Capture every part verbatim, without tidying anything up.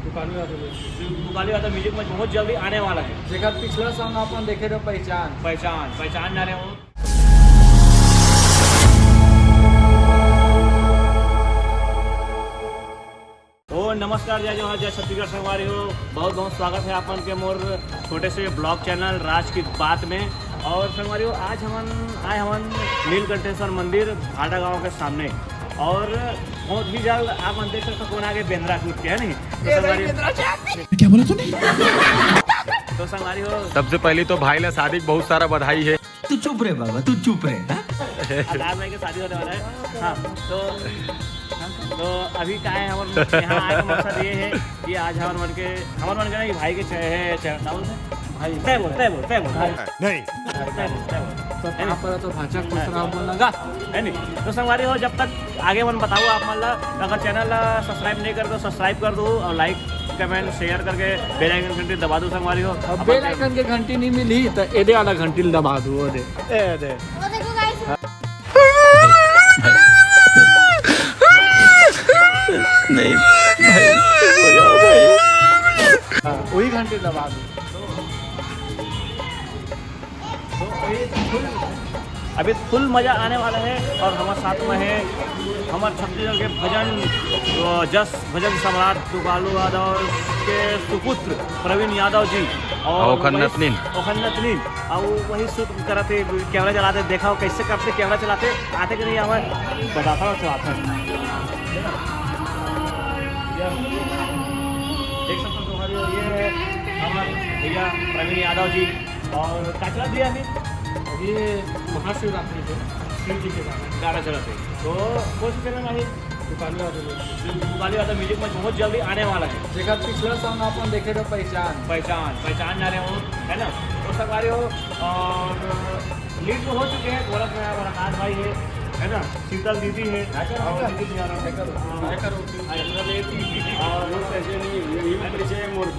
दुकाली वाला म्यूजिक में बहुत जल्दी आने वाला है। जेकर पिछला सॉन्ग अपन देखे रहे, पहचान। पहचान, पहचान जाने हो। ओ नमस्कार, जय जोहार, जय छत्तीसगढ़ संगवारी हो। बहुत बहुत स्वागत है आपन के मोर छोटे से ब्लॉग चैनल राज की बात में। और संगवारी हो, आज हमन आए हमन नीलकंठेश्वर मंदिर भाटा गांव के सामने। और बहुत ही जल्द आप मन देख सकते हो कौन आगे बेंद्रा कूद के, है नहीं? तो ये संगवारी हो, बेंद्रा चाहती। क्या बोला तूने? तो संगवारी हो, सबसे पहली तो भाई ला शादी के बहुत सारा बधाई है। तू चुप रे बाबा, तू चुप रे, हाँ? आज भाई के शादी होने वाला है। हाँ, तो तो अभी का है, हमर यहाँ आए का मकसद ये है कि आज हमर मन के, हमर मन के नहीं, भाई के चे-, है चे-, क्या बोलते हैं? भाई। तय बोल, तय बोल, तय बोल। भाई। नहीं। तय बोल, तय बोल। तो है कहाँ नहीं? पर है तो भांचा खुश रहा बोलना गा। है नहीं? तो संगवारी हो, जब तक आगे मन बताओ आप मन ला, अगर चैनल ला सब्सक्राइब नहीं कर दो, सब्सक्राइब कर दो और लाइक, कमेंट, शेयर करके बेल आइकन घंटी दबा दो संगवारी हो। अब अपन बेल आइकन के घंटी नहीं मिली तो एदे वाला घंटी दबा दो, वो दे। ए दे। वो देखो गाइस। नहीं भाई, हो जाओ भाई। हाँ, वही घंटी दबा दो। अभी फुल मजा आने वाला है और हमारे साथ में है हमारे छत्तीसगढ़ के भजन, अ, जस भजन सम्राट दुकालू यादव के सुपुत्र प्रवीण यादव जी और ओखर वही नतनीन। ओखर नतनीन। और वही शूट करते, कैमरा चलाते, देखा हो कैसे करते, कैमरा चलाते आते कि नहीं आवे, बताता हूँ, चलाता हूँ। देख सकते हो तुम्हारी, ये है हमारे भैया प्रवीण यादव जी। और का चला दिया अभी? अभी महाशिवरात्रि पे शिव जी के गाना। गाना चला थे। तो कौन सा चैनल है? दुकाली वाला म्यूजिक। दुकाली वाला म्यूजिक में बहुत जल्दी आने वाला है। जेकर पिछला सॉन्ग अपन देखे रहे, पहचान। पहचान, पहचान जा रहे हो, है ना? वो सब आ रहे हो। और लीड तो हो चुके हैं, कोरस में हमारा आकाश भाई है, है ना? शीतल दीदी है। अच्छा, और अच्छा। दीदी आ रहा है। देखो, हाँ। देखो। हाँ, और वो कैसे नहीं, यही परिचय है मोर।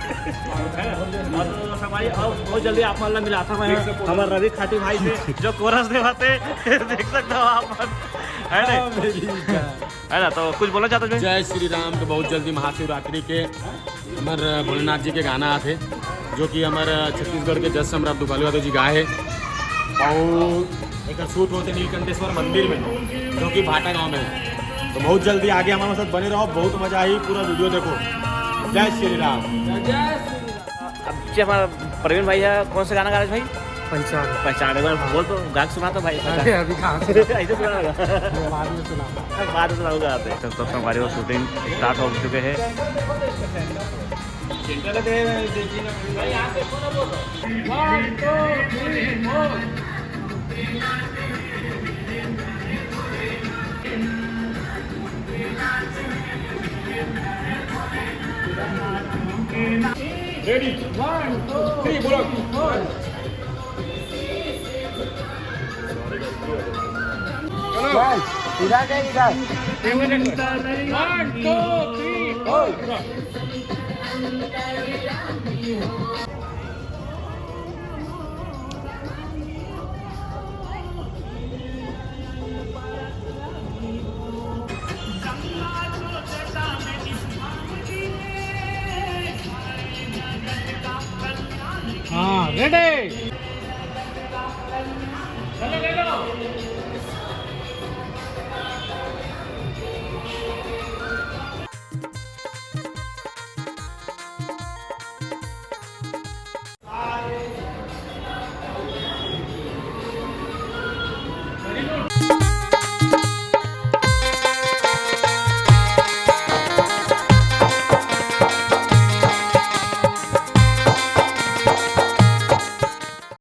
है ना? और तो हमारी, और बहुत जल्दी आप मन ला मिला था मैं हमारे रवि खाटी भाई से, जो कोरस देवाते। देख सकते हो आप मन, है ना? हाँ, मेरी जान। है ना, तो कुछ बोलना चाहते हो? जय श्री राम। तो बहुत जल्दी महाशिवरात्रि के हमर भोलेनाथ जी के गाना आथे, जो कि हमर छत्तीसगढ़ के जस सम्राट दुकाली यादव जी गाए है। और एक शूट होते नीलकंठेश्वर मंदिर में, जो कि भाटा गांव में है। तो बहुत जल्दी आगे हमारे साथ बने रहो, बहुत मजा आई, पूरा वीडियो देखो। जय श्री राम। अब जी हमारा प्रवीण भाई है, कौन सा गाना गा रहे भाई? पहचान। पहचान, एक बार बोल तो, गा के सुना तो भाई। अरे, अभी कहाँ से? ऐसे सुना होगा। ये बाद में सुना। बाद में सुनाऊंगा आप। तो, तो हमारी वो शूटिंग स्टार्ट हो चुके हैं। सेंटर दे, देखिए ना। भाई, यहाँ पे कौन बोल रहा है? One, two, three, four। Ready, one, two, three, बोलो। चलो। इधर दे, इधर। One, two, three, four. हाँ, रेडी।